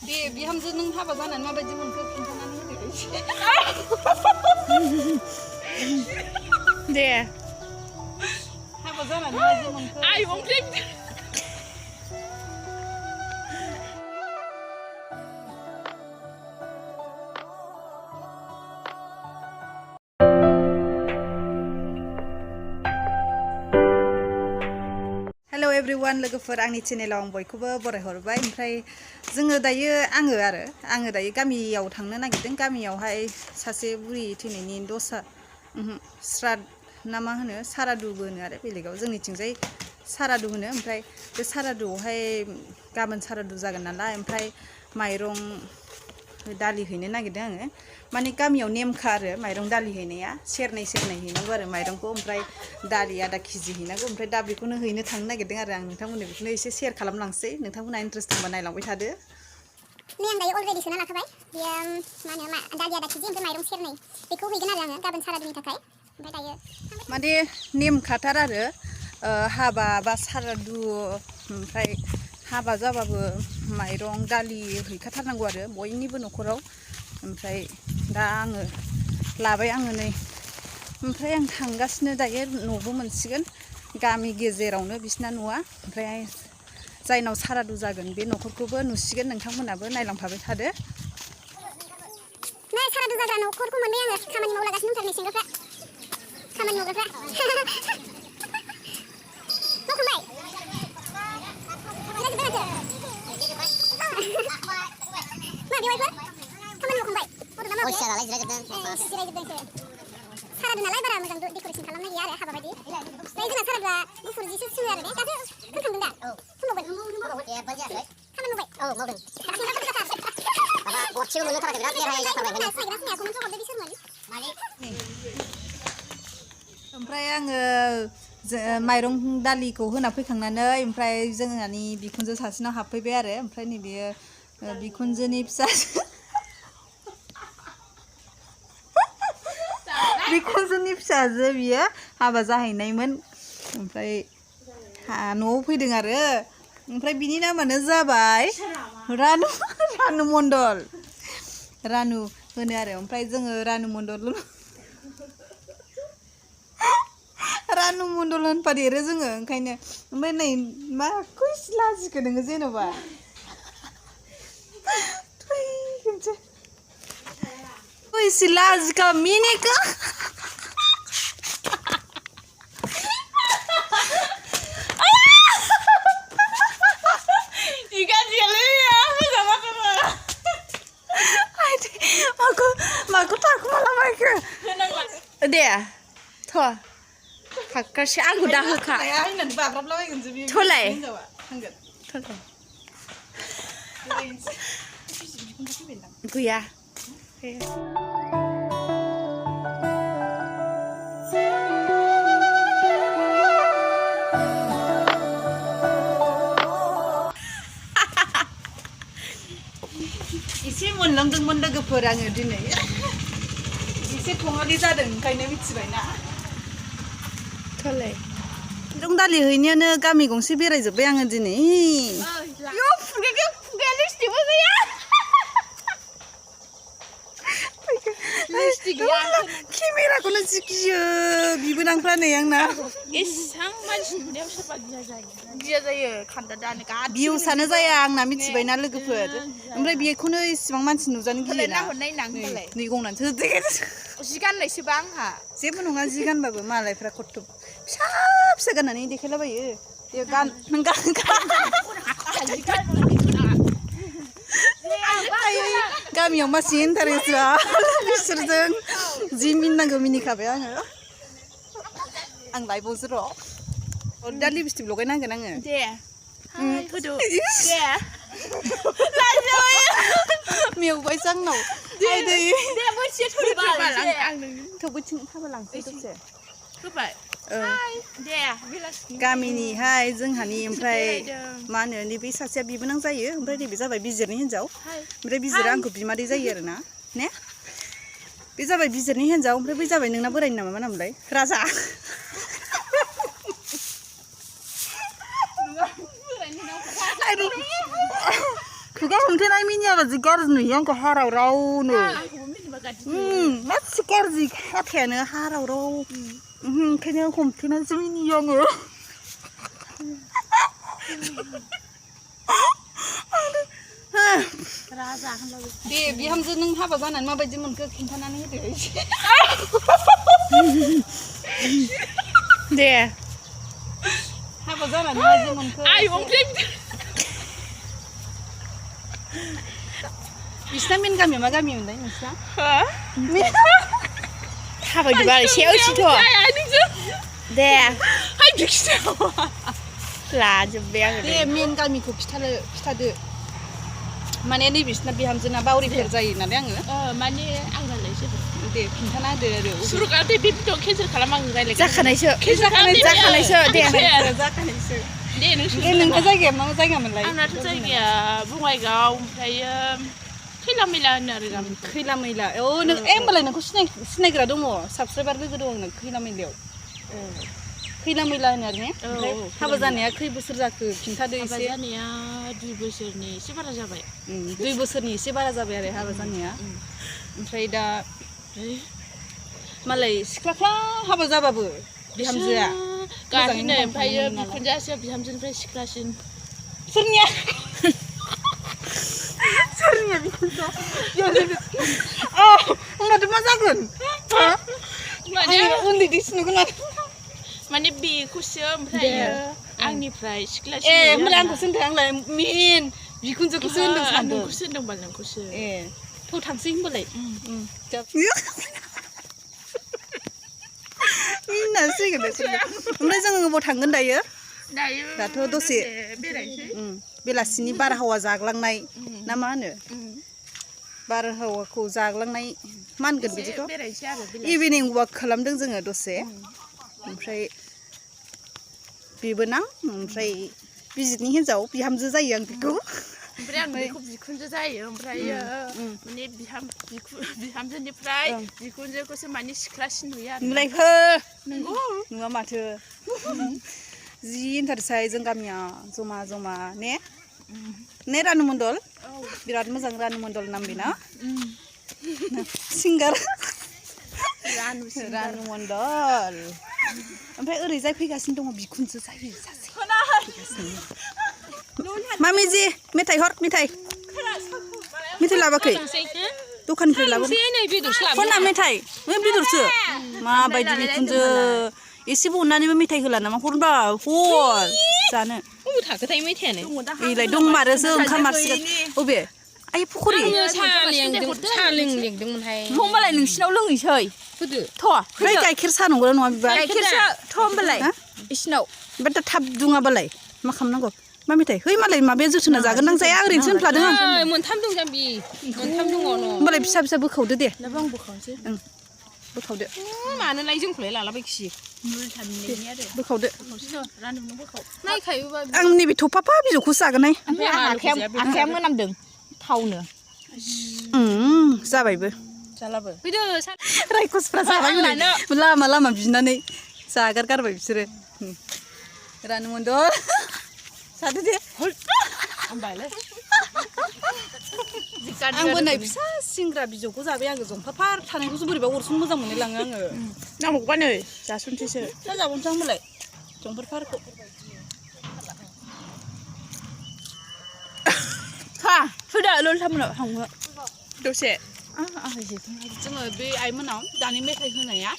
दे बिहामजो नों हाबा जानानै माबायदि मोनखो खिन्थानानै होदो दे हाबा जानानै माबायदि मोनखो आइ मंख्लें हेलो एवरीवन लोगोफोर आंनि चेनेलाव आं बयखौबो बरायहरबाय ओमफ्राय जोङो दायो आङो दायो गामियाव थांनो नागिरदों गामियावहाय सासे बुरि थैनायनि दसा श्राद ना मा होनो सारादुबो होनो आरो बेलेगाव जोंनिथिंजाय सारादु होनो ओमफ्राय बे सारादुआवहाय गाबोन सारादु जागोन नालाय ओमफ्राय माइरं दालि हैनो नागिरदों आङो माने गामियाव नेमखा आरो माइरं दालि हैनाया सेरनै हैनांगौ आरो माइरंखौ ओमफ्राय दालि आधा केजि हैनांगौ ओमफ्राय दा बेखौनो हैनो थांनो नागिरदों आरो आं नोंथांमोननो बेखौनो एसे शेयार खालामलांसै नोंथांमोना इन्ट्रेस्ट दंबा नायलांबाय थादो नै आं दायो अलरेडि सोना लाखाबाय बेयो मा होनो दालि आधा केजि ओमफ्राय माइरं सेरनै बेखौ हैगोन आरो आङो गाबोन सारादुनि थाखाय ओमफ्राय दायो माने नेम खाथार आरो हाबा बा सारादु ओमफ्राय हाबा जाबाबो माइरं दालि हैखाथारनांगौ आरो बयनिबो न'खराव ओमफ्राय दा आङो लाबाय आङो नै ओमफ्राय आं थांगासिनो दायो न'बो मोनसिगोन गामि गेजेरावनो बिसिना न'आ ओमफ्राय जायनाव सारादु जागोन बे न'खरखौबो नुसिगोन नोंथांमोनाबो नायलांफाबाय थादो नै सारादु जाग्रा न'खरखौ मोनबाय आङो खामानि मावलागासिनो दंथारो सेंग्राफ्रा खामानि मावग्राफ्रा सारादु नालाय बारा मोजां डेक'रेसन खालामनाय गैया आरो हाबा बायदि ओमफ्राय जोंना सारादुआ गुफुर जिसो सोङो आरो दासो खोनखांदों दा खामानि मावबाय गरसेबो मोननो थाखाय बिराद देरहाय जाथारबाय ओमफ्राय आङो माइरं दालिखौ होना फैखांनानै ओमफ्राय जोंहानि बिखुनजो सासेनाव हाबफैबाय आरो ओमफ्राय नैबेयो बिखुनजोनि फिसाजो बियो हाबा जाहैनायमोन ओमफ्राय न'आव फैदों आरो ओमफ्राय बिनि नामानो जाबाय रानु मण्डल रानु होनो आरो ओमफ्राय जोङो रानु मण्डल होनफादेरो जोङो ओंखायनो ओमफ्राय नै माखौ लाजिखो नोङो जेन'बा एसे लाजिखा मिनिखा दे थ' फाक्कासे आंखौ दा होखा थ'लाय गैया एसे मोनलांदोंमोन लोगोफोर आङो दिनै एसे थङालि जादों ओंखायनो मिथिबायना थ'लाय माइरं दालि हैनायानो गामि गंसे बेरायजोब्बाय आङो दिनै केमेराखौनो जिखियो बिबोनांफ्रा नै आंना एसां मानसि नुनायाव सोरबा गिया जायो खान्दा दानो भिउसानो जाया आंना मिथिबायना लोगोफोर ओमफ्राय बेखौनो इसिबां मानसि नुजानो गियोना नै गंनानैसो जि गाननायसोबा आंहा जेबो नङा जि गानबाबो मालायफ्रा खथ्थ' फिसा गाननानै देखायलाबायो दे नों गामियाव मासि इन्टारेस्ट बा बिसोरजों जि मिनिनांगौ मिनिखाबाय आङो आं लाइभआवसो र' दा लिपस्टिक लगायनांगोन आङो दे होदो दे मेवबायसो आंनाव दे मोनसे थौबैथिं थाबायलांसै दसे होबाय दे गामिनिहाय जोंहानि ओमफ्राय मा होनो नैबे सासेया बिबोनां जायो ओमफ्राय नैबे जाबाय बिजिरनि हिन्जाव ओमफ्राय बिजिरा आंखौ बिमादै जायो आरोना ने बे जाबाय बिजिरनि हिन्जाव ओमफ्राय बै जाबाय नोंना बोरायनि नामा मा नामलाय राजा खुगा हमथेनाय मिनियाबा जि गाज्रि नुयो आंखौ हाराव रावनो मासे गाज्रि हाथायानो हाराव राव ओंखायनो हमथेनानैसो मिनियो आङो दे बिहामजो नों हाबा जानानै माबायदि मोनखो खिन्थानानै होदो एसे दे हाबा जानानै माबायदि मोनखो बिसिना मेन गामिया मा गामि मोनलाय नोंसिना थाबायदोबा एसे ओइसिथ' दे हाय लाजोब्बाय आङो दे मेन गामिखौ खिथादो माने नैबिसिना बिहामजोना बावरिफोर जायो नालाय आङो माने आं रायलायसै दे खिन्थाना होदो आरो सुरुगा दे बे भिडिअ केन्सेल खालाम आं रायलायगोन जाखानायसो दे नोंहा जायगाया मा जायगामोनलाय आंनाथ' जायगाया बङाइगाव ओमफ्रायो खैला मैला होनो आरो गामि खैला मैला औ नों होमबालाय नोंखौ सिनायग्रा दङ साबसक्राइबार लोगो दङ नों खैला मैलायाव खैला मैला होनो आरो ने ओमफ्राय हाबा जानाया खै बोसोर जाखो खिन्थादो एसे हाबा जानाया 2 बोसोरनि एसे बारा जाबाय 2 बोसोरनि एसे बारा जाबाय आरो हाबा जानाया ओमफ्राय दा मालाय सिख्लाफ्रा हाबा जाबाबो बिहामजोआ गारहैनो ओमफ्रायो बिखुनजोआसो बिहामजोनिफ्राय सिख्लासिन सोरनिया बिखुनजो होनबाथ' मा जागोन माने उन्दै दिसुनुगोन माने बेखौसो ओमफ्रायो आंनिफ्राय सिख्लासिन होमबालाय आंखौसो होनदों आंलाय मेन बिखुनजोखौसो होनदों सानदों नोंखौसो होनदोंबा नोंखौसो थ' थांसै होमबालाय मिनिनांसिगोन ओमफ्राय जोङो अबाव थांगोन दायो दाथ' दसे बेलासिनि बारहावा जाग्लांनाय ना मा होनो बारहावाखौ जाग्लांनाय मा होनगोन बिदिखौ इभिनिं वाक खालामदों जोङो दसे ओमफ्राय बेबो ना ओमफ्राय बिजितनि हिन्जाव बिहामजो जायो आं बेखौ ओमफ्राय आं बेखौ बिखुनजो जायो ओमफ्रायो माने बिहामजोनिफ्राय बिखुनजोखौसो माने सिख्लासिन नुयो आरो नुलायफो नंगौ नुवा माथो जि इन्टारेस्ट जों गामिया जमा जमा ने रानु मण्डल बिराद मोजां रानु मण्डल नाम बेना सिंगार रानु मण्डल ओमफ्राय ओरैजाय फैगासिनो दङ बिखुनजो जायो सासे मामि जि मेथाइ हर मेथाइ लाबोखै दखाननिफ्राय लाबोखै फना मेथाइ बेदरसो माबायदि बिखुनजो एसेबो अननानैबो मेथाइ होला नामा हरबा हर जानो थाखोथाय मेथाइयानो एलाय दंमारोसो ओंखारमारसिगोन अबे आइ फखरि साहा लिंदोंमोनहाय होमबालाय नोंसिनाव लोंहैसै होदो थ' है गाइखेर साहा नंगौना नङा बिबा गाइखेरसो थ' होमबालाय इसिनाव ओमफ्राय दा थाब दुङाबालाय मा खालामनांगौ मा मेथाइ है मालाय माबाया जोथोना जागोन नां जाया ओरैनोसो होनफ्लादों आं मोनथाम दं जाम्बि मोनथाम दङ होमबालाय फिसा फिसा बोखावदो दे आं बोखावनोसै बोखावदो मानोलाय जोंखौलाय लालाबायखि बोखावदो राननो बोखाव नायखायोबा आं नैबे थफाफा बिजौखौसो जागोनहाय आखाया मोनामदों थावनो जाबायबो जालाबो फैदो रायखसफ्रा जाबाय लामा लामा बिनानै जागारगारबाय बिसोरो रानु मण्डल जादो दे आंबो नै फिसा सिंग्रा बिजौखौ जाबाय आङो जंफाफार थानायखौसो बोरैबा अरसन मोजां मोनलायलाङो आङो नांगौबा नै जासनसैसो दा जाबावनोसै होमबालाय जंफारफारखौ फैदो ललितामोनाव थांनो दसे जोङो बे आइमोनाव दानि मेथाइ होनाया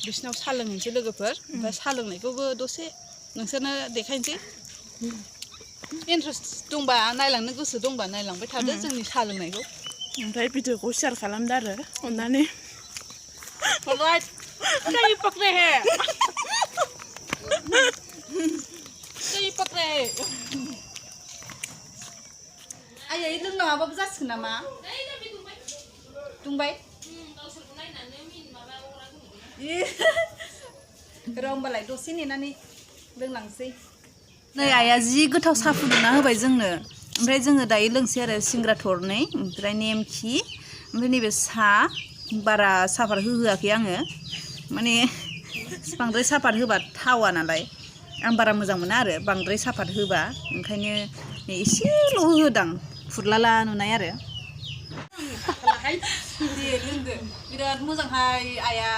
बिसिनाव साहा लोंहैनोसै लोगोफोर ओमफ्राय साहा लोंनायखौबो दसे नोंसोरनो देखायनोसै इन्ट्रेस्ट दंबा नायलांनो गोसो दंबा नायलांबाय थादो जोंनि साहा लोंनायखौ ओमफ्राय भिडिअखौ शेयार खालामदो आरो अननानै आयै लोंनाङाबाबो जासिगोन नामा दुंबाय र' होमबालाय दसे नेनानै लोंलांसै नै आइया जि गोथाव साहा फुदुंना होबाय जोंनो ओमफ्राय जोङो दायो लोंसै आरो सिंग्रा थरनै ओमफ्राय नेमखि ओमफ्राय नैबे साहा बारा साहापात होहोआखै आङो माने बांद्राय साहापात होबा थावा नालाय आं बारा मोजां मोना आरो बांद्राय साहापात होबा ओंखायनो एसेल' होदां फुरलाला नुनाय आरो दे लोंदो बिराद मोजांहाय आइया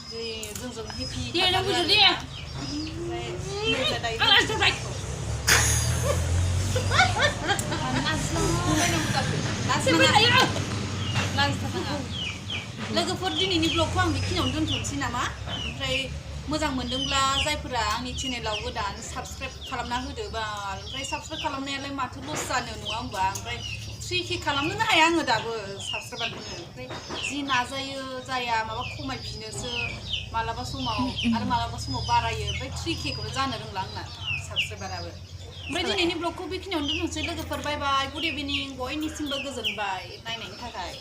जि जोंजों हेपि दे लोंबोदो दे लोगोफोर दिनैनि ब्लगखौ आं बेखिनियावनो दोनथ'नोसै नामा ओमफ्राय मोजां मोनदोंब्ला जायफोरा आंनि चेनेलाव गोदान साबस्क्राइब खालामना होदो बाल ओमफ्राय साबस्क्राइब खालामनायालाय माथो लस जानो नङा होमबा ओमफ्राय 3K खालामनोनो हाया आङो दाबो साबस्क्राइबारखौनो ओमफ्राय जि नाजायो जाया माबा खमायफिनोसो मालाबा समाव आरो मालाबा समाव बारायो ओमफ्राय 3Kखौनो जानो रोंला आंना साबस्क्राइबाराबो ओमफ्राय दिनैनि ब्लगखौ बेखिनियावनो दोनथ'नोसै लोगोफोर बाय बाय गुड इभिनिं बयनिसिमबो गोजोनबाय नायनायनि थाखाय